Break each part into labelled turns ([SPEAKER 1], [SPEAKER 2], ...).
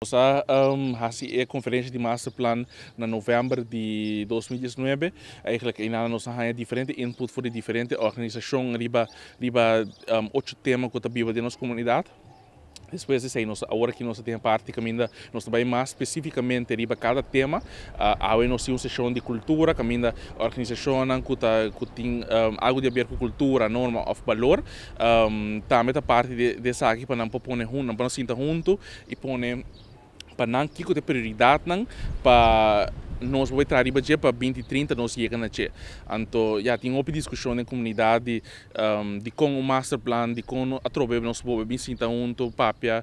[SPEAKER 1] Nos a hasi e konferensha di masterplan na novèmber di 2019. Eigenlijk einan nos a haña diferente input for di diferente organisashon riba ocho tema ku ta biba den nos komunidat. Despues di esei nos awor aki nos ta tin e parti kaminda nos ta bai mas spesífikamente riba kada tema. Awe nos tin un seshon di kultura kaminda organisashonnan ku ta ku tin algu di haber ku kultura, norma òf balor tambe ta parti di esaki pa nan por pone huntu, nan por sinta huntu i pone pa nan kiko ta e prioridatnan pa nos por traha riba dje pa 2030 nos yega na dje. Anto ya tin hopi diskushon den komunidat di dikon un masterplan, dikon atrobe nos por bin sinta huntu papia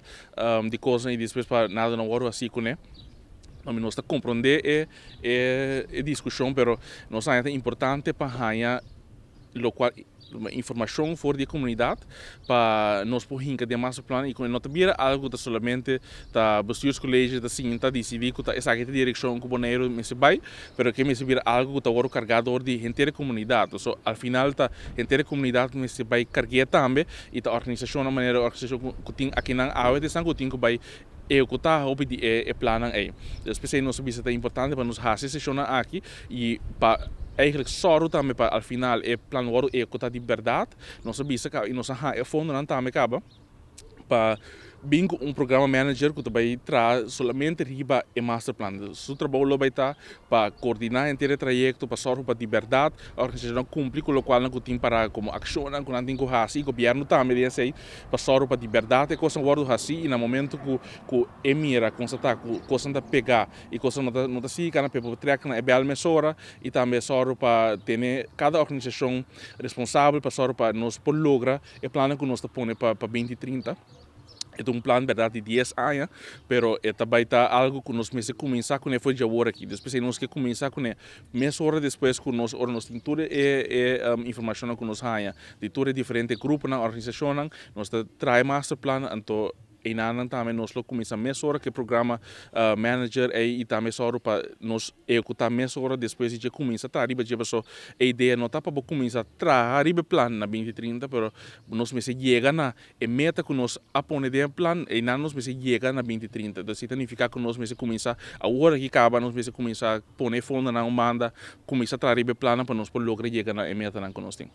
[SPEAKER 1] di kosnan i despues pa nada no wòrdu hasi kuné. Nos ta komprondé e diskushon, pero nos haña ta importante pa haña lokual informashon for di e komunidat pa nos por hinka den masterplan i ku no ta bira algu ku ta solamente ta bestuurscollege ta sinta disidí ku ta esaki ta e direkshon ku Boneiru mester bai, pero ke mester bira algu ku ta wòrdu kargá dor di henter e komunidat. So al final ta henter e komunidat mester bai karg'é tambe i ta organisashonnan manera organisashon ku tin akinan awe ta esnan ku tin ku bai ehekutá hopi di e plannan ei. Dus p'esei nos a bisa ta importante pa nos hasi e seshonnan aki i pa eigenlijk sòru tambe pa al final e plan wòrdu ehekutá di bèrdat. Nos a bisa kaba i nos a haña e fondonan tambe kaba pa bin ku un programa manager ku ta bai traha solamente riba e masterplan. Su trabou lo bai ta pa koordiná henter e trayekto, pa sòru pa di bèrdat organisashonnan kumpli ku lokualnan ku tin pará komo akshonnan ku nan tin ku hasi i gobièrnu tambe den esei pa sòru pa di bèrdat e kosnan wòrdu hasí i na momentu ku ku e mira, konstatá ku kosnan ta pegá i kosnan no ta sigui kana p'e por trèk na e bèl mesora i tambe sòru pa tene kada organisashon responsabel pa sòru pa nos por logra e plannan ku nos ta pone pa 2030. E ta un plan bèrdat di 10 aña, pero e ta bai ta algu ku nos mester kuminsá kuné for di awor aki. Despues nos ke kuminsá kuné mesora despues ku nos ora nos tin tur e informashonnan ku nos haña di tur e diferente gruponan, organisashonnan, nos ta traha e masterplan, anto einan tambe nos lo kuminsá mesora ku e programa manager ei i tambe sòru pa nos ehekutá mesora despues di dje kuminsá traha riba dje, pasobra e idea no ta pa bo kuminsá traha riba e plan na 2030, pero nos mester yega na e meta ku nos a pone den e plan, einan nos mester yega na 2030. Entonces ta nifiká ku nos mester kuminsá awor aki kaba, nos mester kuminsá pone e fondonan un banda, kuminsá traha riba e plannan pa nos por logra yega na e metanan ku nos tin.